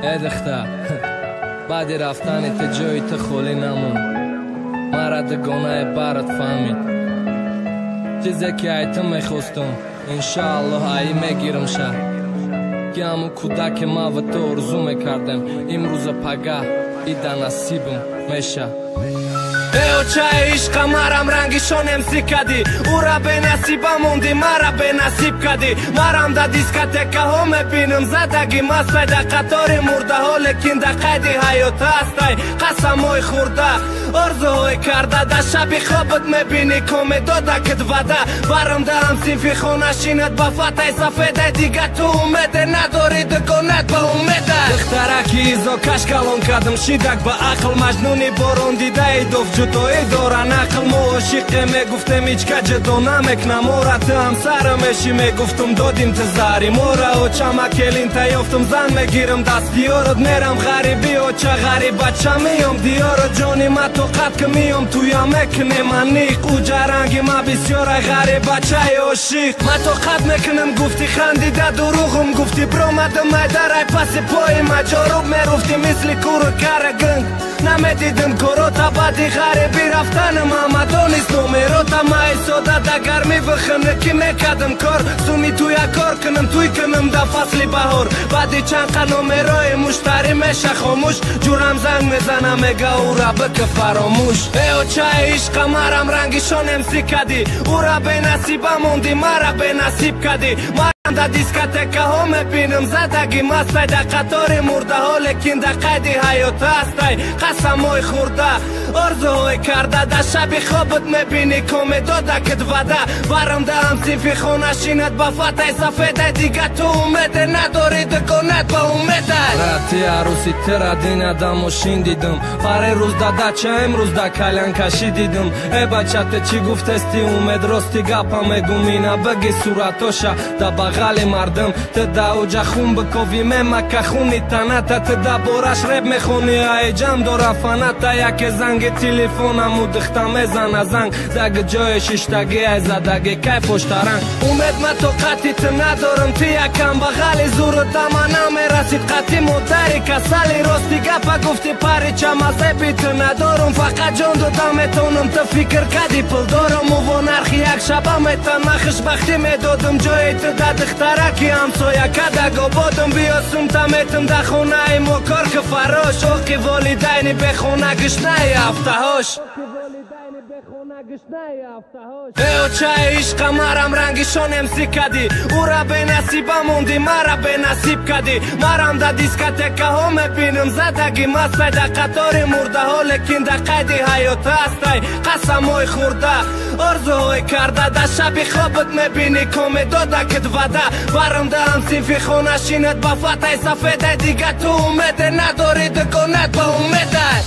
Эй духтар, баъди рафтани ту ҷои ту холӣ намонд. Мара дугонаи барат фаҳмид. Чизе ки ай ту мехостум, иншааллоҳ ай мегирам ша. Ки ҳамун кӯдаке ман ва ту орзу мекардем, имрӯза пагаҳ ида насибам меша. Эй очаи ишқа, марам рангишонем зи кадӣ. Ура бенасиба монди, мара бенасиб кадӣ. Марам да дискотекаҳо мебинам задаги мастай, да қатори мурдаҳо, лекин да қайди ҳаёт ҳастай. Қасамҳои хӯрда, орзуҳои карда, да шаби хобат мебинӣ комедодакит вада. Барам да ҳамсинфи хона шинат ба фатай сафедай, дига ту умеде надорӣ, дугонат ба умедай. Духтараки изокаш калон кардам, шидак ба ақл, маҷнуни борон дидаи доф ҷудоӣ дора нақл. Мо ошиқе мегуфтем, ҳичка ҷудо намекунам. Ора ту ҳамсара мешӣ, мегуфтум додим ту заҳри мора. Очама келин таёфтум, зан мегирам, дастиёрот мерам. Ғарибӣ оча, ғарибача меём диёро. Ҷони ма тоқат ки меём, туя мекунем аниқ. Уҷа ранги ма бисёрай, ғарибачаи ошиқ. Ма тоқат мекунам, гуфти хандида дурӯғум гуфти. Биромадам айдарай паси пои ма ҷоруб меруфти, мисли куру кара гинг. Намедидим корота баъди ғарибӣ рафтанам, ҳама донист номерота. Ма истода да гармӣ бихинӣ ки мекардам кор, суми туя кор кунам, туй кунам да фасли баҳор. Баъди чанд қа номерои муштарӣ меша хомӯш, ҷурам занг мезана, мега ура бика фаромӯш. Эй очаи ишқа, марам рангишонем зи кадӣ. Ура бенасиба монди, мара бенасиб кадӣ. Марам да дискотекаҳо мебинам задаги мастай, да қатори мурдаҳо, лекин да қайди ҳаёт ҳастай. Қасамҳои хӯрда, орзуҳои карда, да шаби хобат мебинӣ комедодакит вада. Барам да ҳамсинфи хона шинат ба фатай сафедай, дига ту умеде надорӣ, дугонат ба умедай. Рати арӯси тира дина да мошин дидам, паре рӯз да дача, имрӯз да калянкашӣ дидам. Э бача, ту чӣ гуфтести, умед рости гапа мегум, ина биги суратоша да бағали мардум. Ту да уҷа хун биковӣ, мемака хуни таната, ту да бораш реп мехонӣ, айҷам дора фаната. Яке занги телефонаму духта мезана занг, даг ҷои шиштагӣ ай задаги кайфоштаранг. Умед, ма тоқати ту надорам, ту якам бағали зуру дама намерасид қати модари касали. Рости гапа гуфти парича, мазеби ту надорум, фақат ҷон дода метонам. Ту фикр кади пул дорам, уво нархи як шаба метан, ма хушбахтӣ медодам ҷои ту да духтараки ҳамсоя кадаг ободам. Биё сумта метам да хонаи мо кор ки фарош, оқи волидайни бехона гушнаи ҳафтаҳош. Эй очаи ишқа, марам рангишонем зи кадӣ. Ура бенасиба монди, мара бенасиб кадӣ. Марам да дискотекаҳо мебинам задаги мастай, да қатори мурдаҳо, лекин да қайди ҳаёт ҳастай. Қасамҳои хӯрда, орзуҳои карда, да шаби хобат мебинӣ комедодакит вада. Барам да ҳамсинфи хона шинат ба фатай сафедай, дига ту умеде надорӣ, дугонат ба умедай.